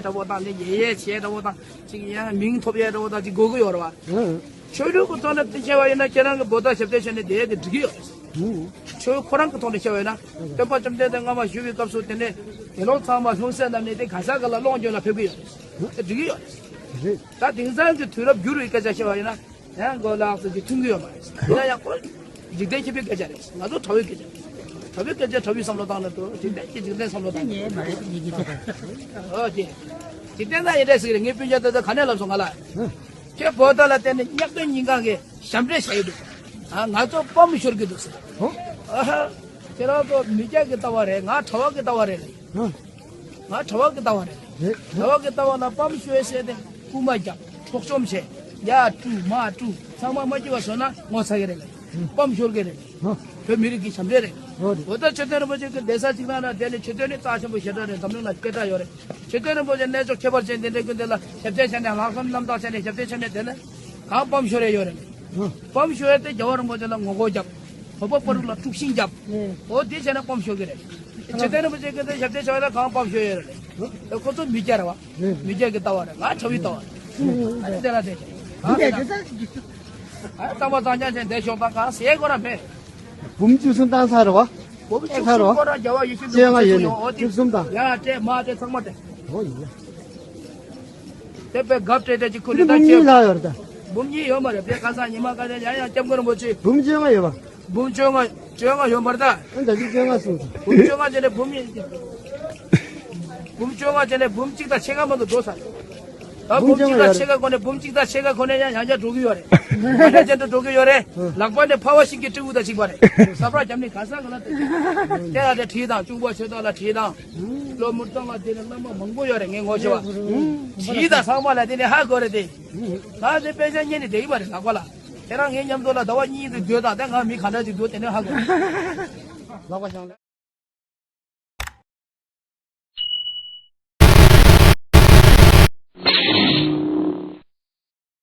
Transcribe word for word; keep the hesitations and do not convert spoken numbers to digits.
འདྲ་པོ་དང་ནི་ཡེ་ཡེ་བྱས་འདྲ་པོ་དང་ཅིག་ཡང་མིང་ཐོབ་ཡས་འདྲ་པོ་དང་ཅིག་དགོས་ཀྱི་ཡོད་རེད་བ། ཆོས་ལུགས་ཀྱི་ཐོག་ནས་བཤད་པ་ཡིན་ན་ཁྱེད་རང་གི་བོད་དང་ཞབས་བརྟན་བྱས་ནས་བསྡད་དེ་འགྲིག་གི་ཡོད་རེད། ཆོས་ཁོ་རང་གི་ཐོག་ནས་བཤད་པ་ཡིན་ན་སྟོན་པ་བཅོམ་ལྡན་འདས་སྔ་མ་བཞུགས་པའི་སྐབས་སུ་དེ་ནས་དགེ་སློང་ཚང་མ་ལྷུང་བཟེད་བསྣམས་ནས་དེ་ག་ས་ག་ལ་སློབ་སྦྱོང་ལ་ཕེབས་ཀྱི་ཡོད་རེད། དེ་འགྲིག་གི་ཡོད་རེད། ད་དེང་སང་གི་དུས་རབས་འགྱུར་བའི་སྐད་ཆ་བཤད་པ་ཡིན་ན་ཡང་མགོ་ལག་ཚོ་ཅིག་མཐུན་གྱི་ཡོད་མ་རེད། ཡིན་ན་ཡང་ཁོ་འཇིག་རྟེན་ཁྱབ་པའི་སྐད་ཆ་རེད། ང་ཚོ་གྲྭ་བའི་སྐད་ཆ་རེད། གྲྭ་བའི་སྐད་ཆ་གྲྭ་བའི་བསམ་བློ་བཏང་ན་འགྲོ། འཇིག་རྟེན་གྱི་འཇིག་རྟེན་བསམ་བློ་བཏང་ན། ཨོ་དེ་འཇིག་རྟེན་ན་ཡིན་འདྲ་ཟེར་གི་རེད། ངའི་སྤུན་ཀྱག་དེ་ཚོ་ག་ནས་ལབ་སོང་ང་ལ། ཁྱེད་བོད་དོན་ལ་བརྟེན་ནས་གཉགས་དོན་གཉིས་ཀ་གི་ཞབས་འདྲེན་བྱ་ཡི་འདུག་ཨ་ང་ཚོ་སྤམ་ཤོར་གི་འདུག་ཟེར། ཨ་ཧ། ཁྱེད་རང་ཚོ་མི་སྐྱ་གི་ལྟ་བ་རེད། ང་གྲྭ་བ་གི་ལྟ་བ་རེད་ལ། ང་གྲྭ་བ་གི་ལྟ་བ་རེད། རེད། གྲྭ་བ་གི་ལྟ་བ་ལ་སྤམ་ཤོར་ཟེར་ཏེ་རྐུ་མ་རྒྱབ། འཕྲོག་བཅོམ་བྱས། ཡར་བཀྲུ་མར་བཀྲུ་ཚང་མ་མ་སྐྱིད་པ་བཟོས་ན་ངོ་ཚ་གི་རེད་ལ། སྤམ་ཤོར་གི་རེད། བོད་མི་རིགས་ཀྱི་ཞབས་འདྲེན་རེད། འོ་དེ་ད་མཆོད་རྟེན་རིན་པོ་ཆེ་གི་གདན་ས་གཅིག་ནང་ན་བསྡད་ནས་མཆོད་རྟེན་ནི་རྩ་ཆེན་པོ་ཞེ་དྲག་རེད། འཛམ་གླིང་ལ་སྐད་གྲགས་ཡོད་རེད། མཆོད་རྟེན་རིན་པོ་ཆེ་གནས་མཆོག་ཁྱད་པར་ཅན་དེ་འདྲའི་ཀུན་དེ་ལ་ཞབས་བརྟན་བྱས་ནས་ལྷག་བསམ་རྣམ་དག་བྱས་ནས་ཞབས་བརྟན་བྱས་ནས་དེ་ནས་གང་སྤམ་ཤོར་ཡས་ཡོད་རེད། སྤམ་ཤོར་ཡས་དེ་རྒྱལ་བ་རིན་པོ་ཆེ་ལ་ངོ་རྒོལ་རྒྱབ། བོད་པ་བར་དུ་ལ་དཀྲུག་ཤིང་རྒྱབ། འོ་དེ་བྱས་ན་སྤམ་ཤོར་གི་རེད། མཆོད་རྟེན་རིན་པོ་ཆེ་གི་དེ་ཞབས་བརྟན་བྱས་ན་གང་སྤམ་ཤོར་ཡས་རེད། ཁོ་ཚོ་མི་སྐྱ་རེད་བ། མི་སྐྱ་གི་ལྟ་བ་རེད། ང་གྲྭ་བའི་ལྟ་བ་རེད། དེ་ལ་དེ་ཨ་གཙང་མ་གཙང་རྐྱང་ཅན་དེ་ཤོག་དང་གང་ཟེར་དགོས་ར་མེད། འབུམ་བཅུ་གསུམ་བཏང་ཚར་རེད་བ། འབུམ་བཅུ་གསུམ་སྐོར་ར་རྒྱལ་བ་ཡེ་ཤེས་མགོན་པོ་ཆེ་ཚོ་ཡོང་། འོ་དེ་བཅུ་གསུམ་དང་། ཡ་སྤྲད་མ་སྤྲད་ཚང་མ་སྤྲད། འོ་ཡིན་ཡ། དེ་པའི་གབ་སྤྲད་སྤྲད་ཅིག་ཁུ་རེ་ད་ཁྱེད། འབུམ་གཉིས་ལྷག་ཡོད་རེད་ད། འབུམ་གཉིས་ཡོད་མ་རེད། དེ་ཁ་སང་ཉི་མ་ཁ་ཤས་ཡང་ཡང་སྐྱབས་མགོན་རིན་པོ་ཆེ། འབུམ་བཅོ་ལྔ་ཡོད་པ། འབུམ་བཅོ་ལྔ་བཅོ་ལྔ་ཡོད་མ་རེད་ད། ཨ་ད་ཅིག་བཅོ་ལྔ་གསུངས་སོང་། འབུམ་བཅོ་ལྔ་བྱས་ནས་འབུམ་གཉིས། འབུམ་བཅོ་ལྔ་བྱས་ནས་འབུམ་གཅིག་དང་ཕྱེད་ཀ་མ་གཏོགས་འགྲོ་ས་རེད། ད་འབུམ་གཅིག་དང་ཕྱེད་ཀ་གོ་ནས་འབུམ་གཅིག་དང་ཕྱེད་ཀ་གོ་ནས་ཡང་ཡང་བསྐྱར་འགྲོ་གི་ཡོད་རེད། ཡང་བསྐྱར་འགྲོ་གི་ཡོད་རེད། ལག་པ་ནས་ཕ་བ་ཤིང་གི་སྤྲེའུ་དང་གཅིག་པ་རེད། ས་བར་རྒྱབ་ནས་ག་ས་ག་ལ་དེ་ལ་དེ་བྲིས་དང་། གཅུང་པོ་ཆོས་བདག་ལ་བྲིས་དང་། ལོ་མུར་ཙང་ལ་དེ་ནས་བླ་མ་མང་པོ་ཡོད་རེད། ངས་ངོ་ཤེས་པ་བྲིས་དང་། ཚང་མ་ལ་དེ་ནས་ཧ་གོ་རེད་དེ། ང་དེ་དཔེ་ཆ་རྙེད་ནས་བསྡད་ཡིན་པ་རེད། ལག་པ་ལ། ཁྱེད་རང་ངའི་མཉམ་དུ་ལ་ཟླ་བ་གཉིས་དུ་སྡོད་དང་། དེ་ང་མི་ག་འདྲ་ཅིག་འདུག་དེ་ནས་ཧ་གོ་རེད། ལག་པ་བཞག་ལ།